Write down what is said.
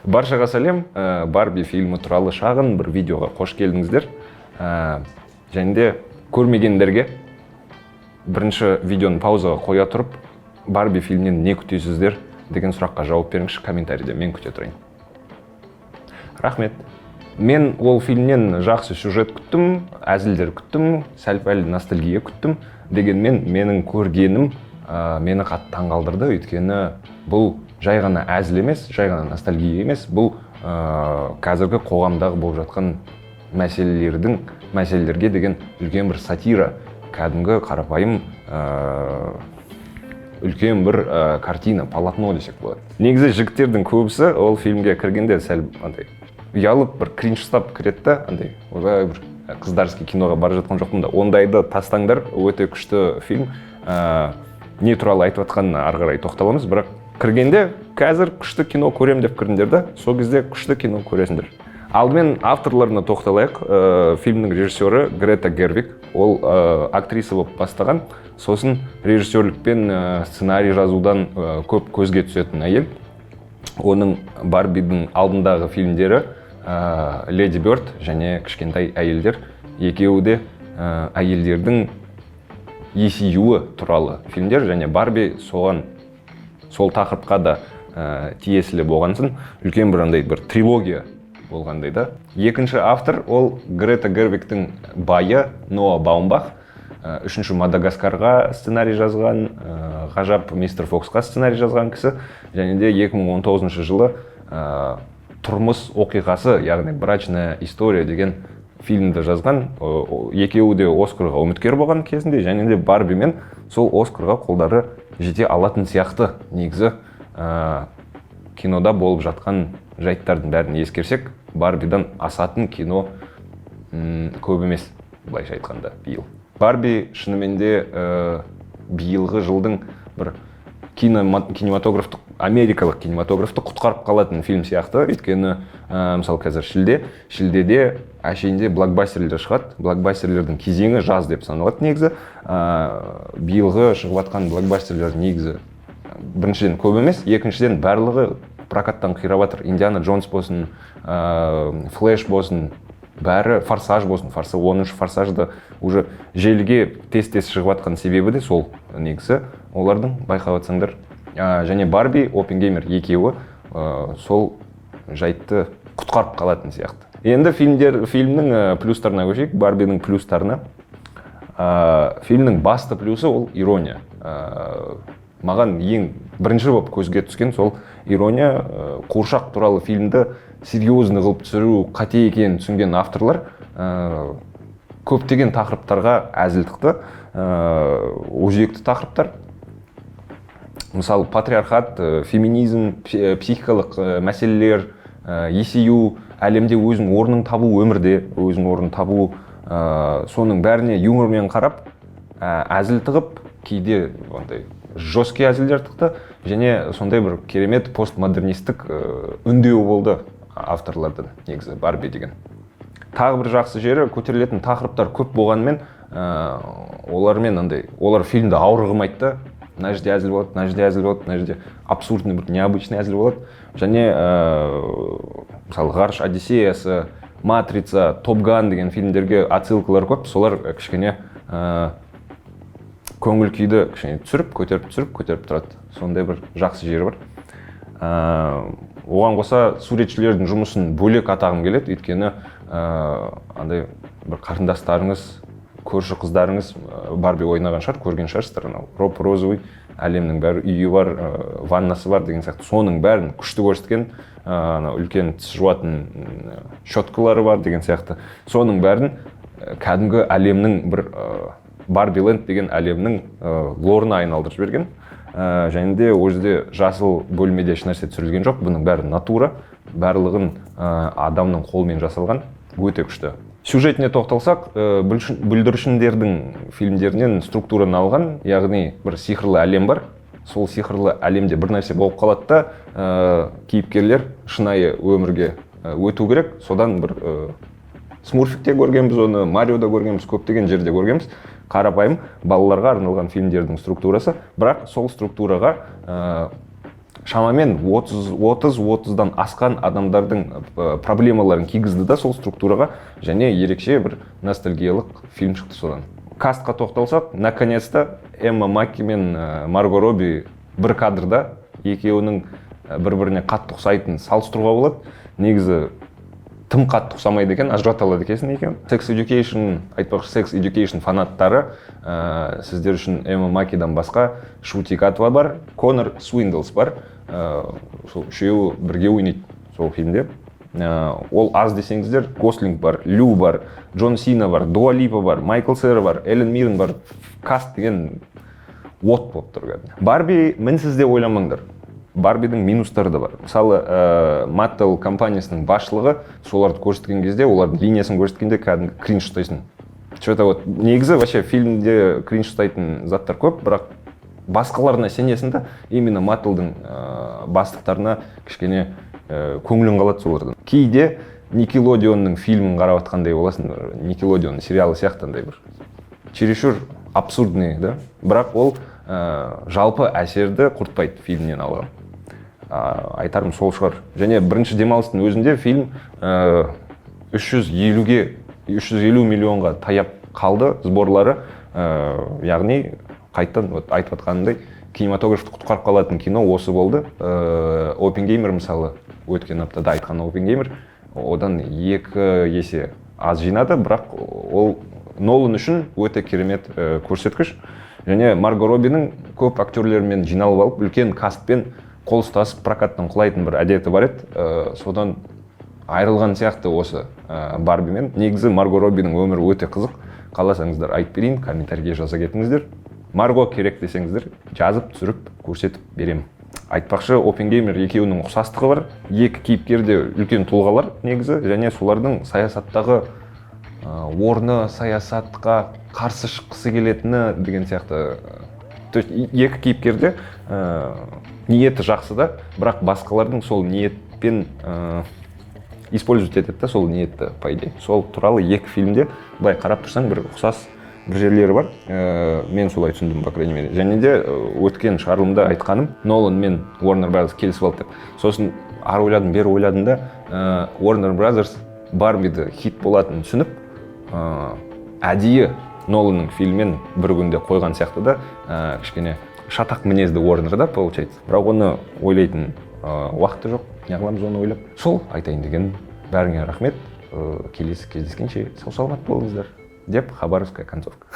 Баршаға сәлем. Барби фильмі туралы шағын бір видеоға қош келдіңіздер. Және де көрмегендерге бірінші видеоны паузаға қоя тұрып, «Барби фильмінен не күтесіздер?» деген сұраққа жауап беріңізші комментарийде, мен күте тұрайын. Рахмет. Мен ол фильмнен жақсы сюжет күттім, әзілдер күттім, сәл пәл ностальгия күттім. Дегенмен менің көргенім мені қатты таңғалдырды, өйткені бұл жай ғана әзіл емес, жай ғана ностальгия емес, бұл қазіргі қоғамдағы болып жатқан мәселелерге деген үлкен бір сатира, кәдімгі қарапайым үлкен бір картина, полотно десек болады. Негізі жігіттердің көбісі ол фильмге кіргенде сәл андай ұялып, бір кринж ұстап кіреді да, андай ойбай, бір қыздарский киноға бара жатқан жоқпын да. Ондайды тастаңдар, өте күшті фильм. Не туралы айтып жатқанына ары қарай тоқталамыз, бірақ кіргенде «қазір күшті кино көрем» деп кірдіңдер да, сол кезде күшті кино көресіңдер. Алдымен авторларына тоқталайық. Фильмнің режиссері Грета Гервиг. Ол актриса болып бастаған, сосын режиссерлікпен сценарий жазудан көп көзге түсетін әйел. Оның Барбидің алдындағы фильмдері «Леди Бёрд» және «Кішкентай әйелдер», екеуі де әйелдердің есеюі туралы фильмдер, және Барби соған, сол тақырыпқа да тиесілі болған соң, үлкен бір андай бір трилогия болғандай да. Екінші автор ол Грета Гервигтің байы Ноа Баумбах. Үшінші «Мадагаскарға» сценарий жазған, «Ғажап мистер Фоксқа» сценарий жазған кісі және де 2019 жылы «Тұрмыс оқиғасы», яғни «Брачная история» деген фильмді жазған. Екеуі де Оскарға үміткер болған кезінде және де Барбимен сол Оскарға қолдары жете алатын сияқты. Негізі кинода болып жатқан жайттардың бәрін ескерсек, Барбидан асатын кино көп емес. Былайша айтқанда, биыл Барби шынымен де биылғы жылдың бір кинематографты, америкалық кинематографты құтқарып қалатын фильм сияқты. Өйткені мысалы, қазір шілде, шілдеде әшейінде блокбастерлер шығады. Блокбастерлердің кезеңі жаз деп саналады негізі. Биылғы шығып жатқан блокбастерлер негізі біріншіден көп емес, екіншіден барлығы прокаттан қирап жатыр. «Индиана Джонс» болсын, «Флэш» болсын, бәрі, «Форсаж» болсын, 10-шы «Форсажды» уже желіге тез тез шығып жатқан себебі де сол негізі олардың, байқап жатсаңдар. Және Барби, «Оппенгеймер» екеуі сол жайтты құтқарып қалатын сияқты. Енді фильмнің плюстарына көшейік, Барбидің плюстарына. Фильмнің басты плюсы ол ирония. Маған ең бірінші болып көзге түскен сол ирония. Қуыршақ туралы фильмді серьезный қылып түсіру қате екенін түсінген авторлар көптеген тақырыптарға әзіл тықты. Өзекті тақырыптар, мысалы, патриархат, феминизм, психикалық мәселелер, есею, әлемде өзінің орнын табу, өмірде өзінің орнын табу, соның бәріне юмормен қарап, әзіл тығып, кейде андай жесткий әзілдер тықты және сондай бір керемет постмодернистік үндеу болды авторлардан негізі Барби деген. Тағы бір жақсы жері, көтерілетін тақырыптар көп болғанымен, олармен андай, олар фильмді ауыр қылмайды да. Мына жерде әзіл болады, мына жерде әзіл болады, мына жерде абсурдный, бір необычный әзіл болады. Және мысалы, «Ғарыш одиссеясы», «Матрица», «Топ Ган» деген фильмдерге отсылкалар көп. Солар кішкене көңіл күйді кішкене түсіріп, көтеріп, түсіріп, көтеріп тұрады. Сондай бір жақсы жері бар. Оған қоса суретшілердің жұмысын бөлек атағым келеді, өйткені андай бір қарындастарыңыз, көрші қыздарыңыз Барби ойнаған шығар, көрген шығарсыздар, анау роп розовый әлемнің бәрі, үйі бар, ваннасы бар деген сияқты, соның бәрін күшті көрсеткен. Анау үлкен тіс жуатын щеткалары бар деген сияқты, соның бәрін кәдімгі әлемнің бір Барби Ленд деген әлемнің лорына айналдырып жіберген. Және де ол жерде жасыл бөлмеде ешнәрсе түсірілген жоқ, бұның бәрі натура, барлығын адамның қолымен жасалған, өте күшті. Сюжетіне тоқталсақ, бүлдіршіндердің фильмдерінен структураны алған, яғни бір сиқырлы әлем бар, сол сиқырлы әлемде бір нәрсе болып қалады да, кейіпкерлер шынайы өмірге өту керек. Содан бір «Смурфикте» көргенбіз оны, «Мариода» көргенбіз, көптеген жерде көргенбіз. Қарапайым балаларға арналған фильмдердің структурасы, бірақ сол структураға Шамамен 30 30 30-дан асқан адамдардың проблемаларын кигізді да сол структураға, және ерекше бір ностальгиялық фильм шықты содан. Кастқа тоқталсақ, наконец-то Эмма Маки мен Марго Робби бір кадрда, екеуінің бір біріне қатты ұқсайтынын салыстыруға болады. Негізі тым қатты ұқсамайды екен, ажырата алады екенсің екеуін. Sex Education айтпақшы, Sex Education фанаттары, сіздер үшін Эмма Макидан басқа Шути Гатва бар, Конор Суиндлс бар, сол үшеуі бірге ойнайды сол фильмде. Ол аз десеңіздер, Гослинг бар, Лю бар, Джон Сина бар, Дуа Липа бар, Майкл Сера бар, Эллен Миррен бар. Каст деген от болып тұр кәдімгі. «Барби» мінсіз деп ойламаңдар, «Барбидің» минустары да бар. Мысалы, Маттел компаниясының басшылығы, соларды көрсеткен кезде, олардың линиясын көрсеткенде кәдімгі кринж ұстайсың че-то. Вот негізі вообще фильмде кринж ұстайтын заттар көп, бірақ басқаларына сенесің да, именно Маттелдің бастықтарына кішкене көңілің қалады солардан. Кейде Никелодионның фильмін қарап жатқандай боласың, Никелодион сериалы сияқты, андай бір чересчур абсурдный да, бірақ ол жалпы әсерді құртпайды фильмнен алған. Айтарым сол шығар. Және бірінші демалыстың өзінде фильм 350-ге 350 миллионға таяп қалды сборлары, яғни қайтадан вот айтып жатқанымдай, кинематографты құтқарып қалатын кино осы болды. «Оппенгеймер», мысалы, өткен аптада айтқан «Оппенгеймер» одан екі есе аз жинады, бірақ ол Нолан үшін өте керемет көрсеткіш. Және Марго Роббиның көп актерлермен жиналып алып, үлкен кастпен қол ұстасып прокаттан құлайтын бір әдеті бар еді, содан айырылған сияқты осы «Барбимен». Негізі Марго Роббиның өмірі өте қызық, қаласаңыздар, айтып берейін, комментарийге жаза кетіңіздер. Марго керек десеңіздер, жазып түсіріп көрсетіп беремін. Айтпақшы, «Оппенгеймер» екеуінің ұқсастығы бар: екі кейіпкер де үлкен тұлғалар негізі және солардың саясаттағы орны, саясатқа қарсы шыққысы келетіні деген сияқты. То есть екі кейіпкерде ниеті жақсы да, бірақ басқалардың сол ниетпен использовать етеді да сол ниетті, по идее. Сол туралы екі фильмде былай қарап тұрсаң, бір ұқсас бір жерлері бар, мен солай түсіндім, по крайней мере. Және де өткен шығарылымда айтқаным, Нолан мен Warner Brothers келісіп алды деп. Сосын ары ойладым, бері ойладым да, Warner Brothers «Барбиді» хит болатынын түсініп, әдейі Ноланның фильмін бір күнде қойған сияқты да, кішкене шатақ мінезді Warner да получается. Бірақ оны ойлайтын уақыты жоқ, неғыламыз оны ойлап. Сол айтайын деген. Бәріңе рахмет, келесі кездескенше сау саламат болыңыздар деп, хабаровская концовка.